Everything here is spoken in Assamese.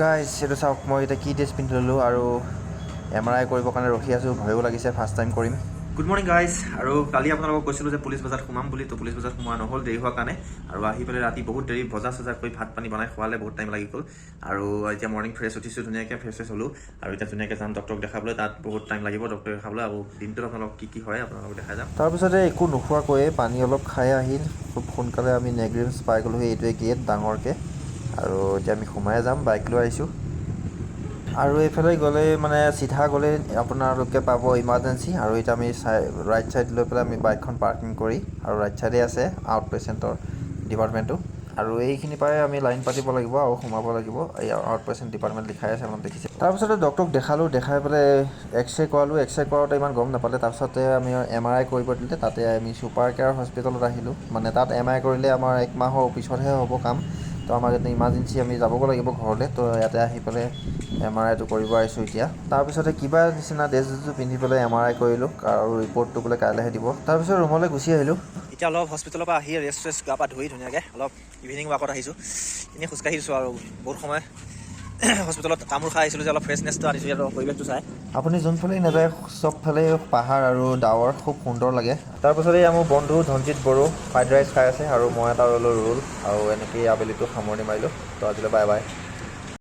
গাইজ, এইটো চাওক, মই এতিয়া কি ড্ৰেছ পিন্ধি ল'লোঁ আৰু এমআৰআই কৰিবৰ কাৰণে ৰখি আছোঁ। ভয়ো লাগিছে, ফাৰ্ষ্ট টাইম কৰিম। Good morning guys. আৰু কালি আপোনালোকক কৈছিলোঁ যে পুলিচ বজাৰত সোমাম বুলি, তো পুলিচ বজাৰত সোমোৱা নহ'ল দেৰি হোৱাৰ কাৰণে। আৰু আহি পেলাই ৰাতি বহুত দেৰি বজাৰ চজাৰ কৰি ভাত পানী বনাই খোৱালে, বহুত টাইম লাগি গ'ল। আৰু এতিয়া মৰ্ণিং ফ্ৰেছ উঠিছোঁ, ধুনীয়াকৈ ফ্ৰেছ ফ্ৰেছ হ'লোঁ আৰু এতিয়া ধুনীয়াকৈ যাম ডক্টৰক দেখাবলৈ। তাত বহুত টাইম লাগিব ডক্টৰক দেখাবলৈ আৰু দিনটোত আপোনালোক কি কি হয় আপোনালোকক দেখাই যাম। তাৰপিছতে একো নোখোৱাকৈয়ে পানী অলপ খাই আহি খুব সোনকালে আমি নেগ্ৰিমছ পাই গ'লোহি। এইটোৱে গেট ডাঙৰকৈ আৰু এতিয়া আমি সোমাই যাম, বাইক লৈ আহিছোঁ। আৰু এইফালে গ'লে, মানে চিধা গ'লে আপোনালোকে পাব ইমাৰ্জেঞ্চি। আৰু এতিয়া আমি চাই ৰাইট ছাইড লৈ পেলাই আমি বাইকখন পাৰ্কিং কৰি আৰু ৰাইট ছাইডে আছে আউট পেচেণ্টৰ ডিপাৰ্টমেণ্টটো। আৰু এইখিনি পাই আমি লাইন পাতিব লাগিব আৰু সোমাব লাগিব। এই আউট পেচেণ্ট ডিপাৰ্টমেণ্ট লিখাই আছে, আপোনাক দেখিছে। তাৰপিছতে ডক্টৰক দেখালোঁ, দেখাই পেলাই এক্স-ৰে কৰালোঁ। এক্স-ৰে কৰাওঁতে ইমান গম নাপালে। তাৰপিছতে আমি এমআৰআই কৰিব দিলে। তাতে আমি ছুপাৰ কেয়াৰ হস্পিটেলত আহিলোঁ। মানে তাত এমআৰআই কৰিলে আমাৰ এক মাহৰ পিছতহে হ'ব কাম। তো আমাক এতিয়া ইমাৰ্জেঞ্চি, আমি যাবগৈ লাগিব ঘৰলৈ। তো ইয়াতে আহি পেলাই এমআৰআইটো কৰিব আহিছোঁ এতিয়া। তাৰপিছতে কিবা নিচিনা ড্ৰেছ এযোৰ পিন্ধি পেলাই এমআৰআই কৰিলোঁ আৰু ৰিপৰ্টটো বোলে কাইলৈহে দিব। তাৰপিছত ৰুমলৈ গুচি আহিলোঁ। এতিয়া অলপ হস্পিটেলৰ পৰা আহি ৰেষ্ট চেষ্ট, গা পা ধুই ধুনীয়াকৈ অলপ ইভিনিং ৱাকত আহিছোঁ। এনেই খোজকাঢ়ি দিছোঁ আৰু বহুত সময় হস্পিটেলত কামোৰ খাই আহিছিলোঁ যে অলপ ফ্ৰেছনেছটো আনিছোঁ ইয়াত পৰিৱেশটো চাই। আপুনি যোনফালেই নাযায়, চবফালে পাহাৰ আৰু ডাৱৰ, খুব সুন্দৰ লাগে। তাৰপাছতে মোৰ বন্ধু ধনজিত বড়ো ফ্ৰাইড ৰাইচ খাই আছে আৰু মই এটা ল'লোঁ ৰোল। আৰু এনেকেই আবেলিটো সামৰণি মাৰিলোঁ। তো আজিলৈ বাই বাই।